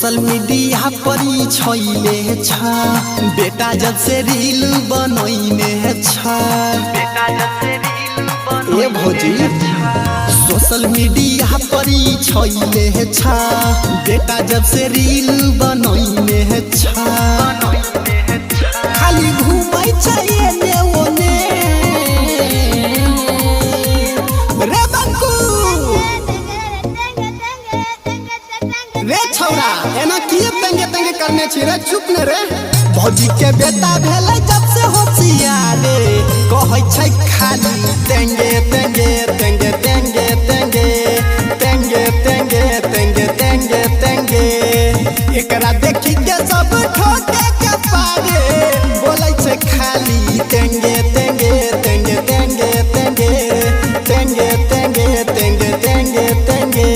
Social media पर ई छैले छ, बेटा जब से रील बनैने छ। ए भौजी, सोशल मीडिया पर ई छैले छ, बेटा जब से रील बनैने छ। खाली घूमै छै एने ओने रे बंकू रे छौरा, एना किए तंगे तंगे करने छी रे, चुप ने रे। भौजी के बेटा भेलै जब से होशियारे, कहै छै खाली तेंगे तेंगे तेंगे तेंगे तेंगे तेंगे तेंगे तेंगे तेंगे तेंगे। एकरा देखी के सब ठोके के पारे, बोलै छै खाली तेंगे तेंगे तेंगे तेंगे तेंगे तेंगे तेंगे तेंगे तेंगे तेंगे।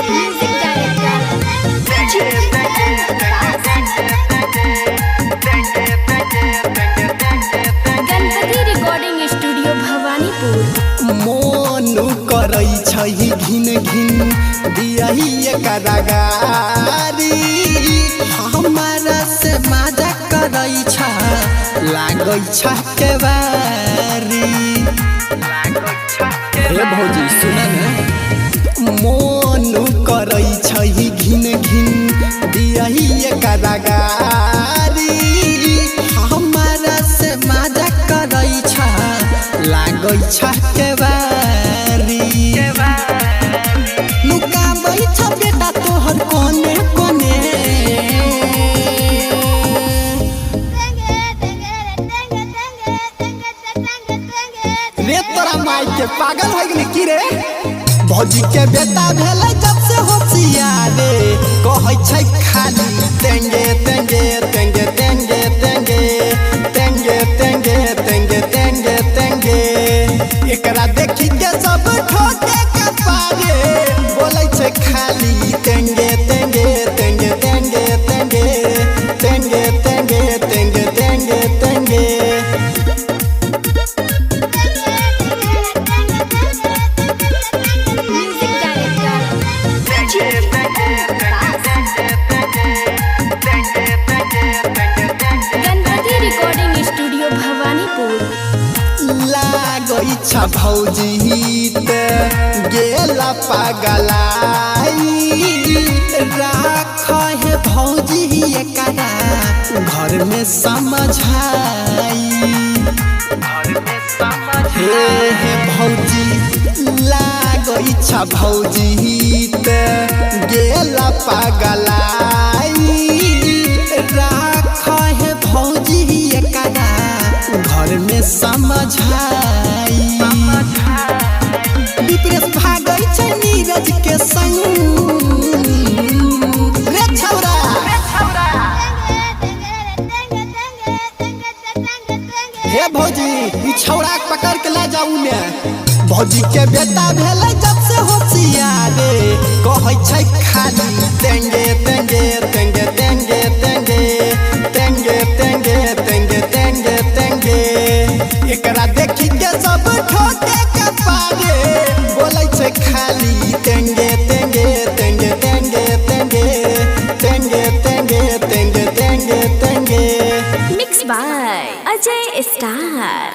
Music director Ganpati recording studio Bhawanipur. मोन करै छै घिन घिन दियही एकरा गारी, हमारा से मजा करै छ लागै छ केवारी। हे भौजी सुन ने, मोन करै छै घिन घिन दियही एकरा गारी, हमारा से मजा करै छ लागै छ केवारी। नुकाबै छ बेटा तोहर कोने कोने, रे तोरा माई के पागल हो गेली की रे। भौजी के बेटा भेलै जब से होशियारे, कहै छै खाली तेंगे तेंगे तेंगे तेंगे तेंगे तेंगे तेंगे तेंगे तेंगे तेंगे। एकरा देखी के सब ठोके के पारे, बोलै छै खाली तेंगे तेंगे तेंगे तेंगे तेंगे तेंगे तेंगे तेंगे तेंगे तेंगे। Music director Ganpati recording studio Bhawanipur. लागै छ भौजी ते गेला पगलाई, राख हे भौजी एकरा घर में समझाई। हे हे भौजी, लागै छ भौजी ते गेला पगलाई, राख हे भौजी एकरा घर में समझाई। विपरेश भागै छै नीरज के संग रे छौरा। हे भौजी, ई छौरा के पकड़ के ला जाऊ ने। भौजी के बेटा भेलै जब से होशियारे, कहै छै खाली तेंगे तेंगे तेंगे तेंगे तेंगे तेंगे तेंगे तेंगे तेंगे तेंगे। एकरा देखी के सब ठोके के पारे, बोलै छै खाली तेंगे तेंगे तेंगे तेंगे तेंगे तेंगे तेंगे तेंगे तेंगे तेंगे। Mix by Ajay star.